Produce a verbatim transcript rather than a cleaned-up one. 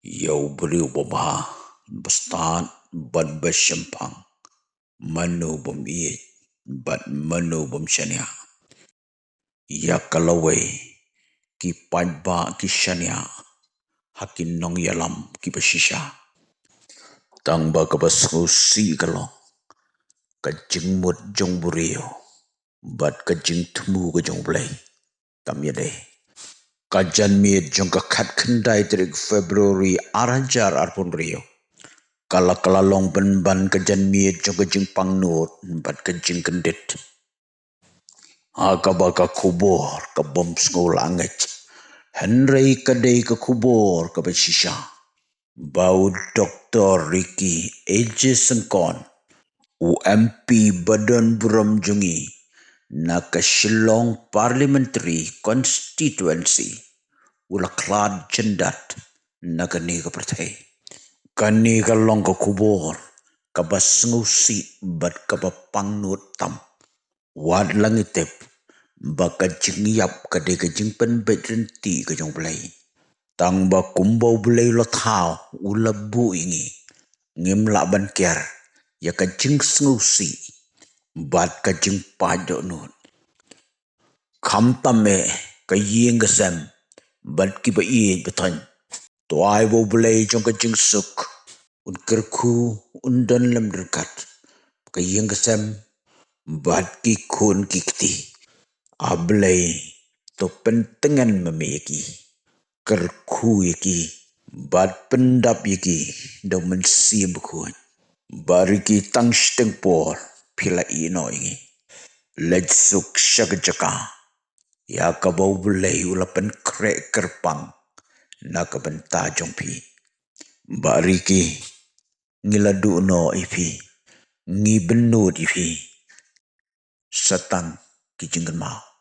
Ïa u briew ba bha, ba stad bad ba shemphang, mano bym ïeit bad mano bym shaniah? Ïa ka lawei ki paidbah ki shaniah ha ki nongïalam kiba shisha. Tang ba kaba sngewsih ka long ka jingmut jong u briew bad ka jingthmu ka jong U Blei. Kam ïadei. Ka janmiet jong ka khatkhyndai tarik February ar hajar arphew hynriew ka la ka la long pynban ka janmiet jong ka jingpangnud bad ka jingkyndit. Ha kaba ka khubor ka bym sngew la ngeit, hynrei ka dei ka khubor kaba shisha, ba u Doktor Ricky A J Syngkon, u M P ba don burom jong ngi na ka Shillong Parliamentary Constituency, u la khlad jyndat na kane ka pyrthei. Kane ka long ka khubor kaba sngewsih bad kaba pangnud tam. Wat la ngi tip ba ka jingïap ka dei ka jingpynbeit rynti ka jong U Blei. Tang ba kumba U Blei u la thaw, u la buh ïa ngi, ngim lah ban ker ïa ka jingsngewsih bad ka jingpait dohnud. Khamtam eh ka ïing ka sem bad kiba ïeit ba thoiñ. To ai ba U Blei jong ka jingsuk un kyrkhu, un don lem ryngkat ka ïing ka sem bad ki khun ki kti. A Blei, to pyntngen ma me ïa ki, kyrkhu ïa ki bad pyndap ïa ki da u Mynsiem Bakhuid. Ba Ricky, tang shiteng por phi la ïeh noh ïa ngi. Leit suk sha ka jaka ïa kaba U Blei u la pynkhreh kyrpang na ka bynta jong phi. Ba Ricky, ngi la duh noh ïa phi, ngi bynnud ïa phi sa tang ki jingkynmaw.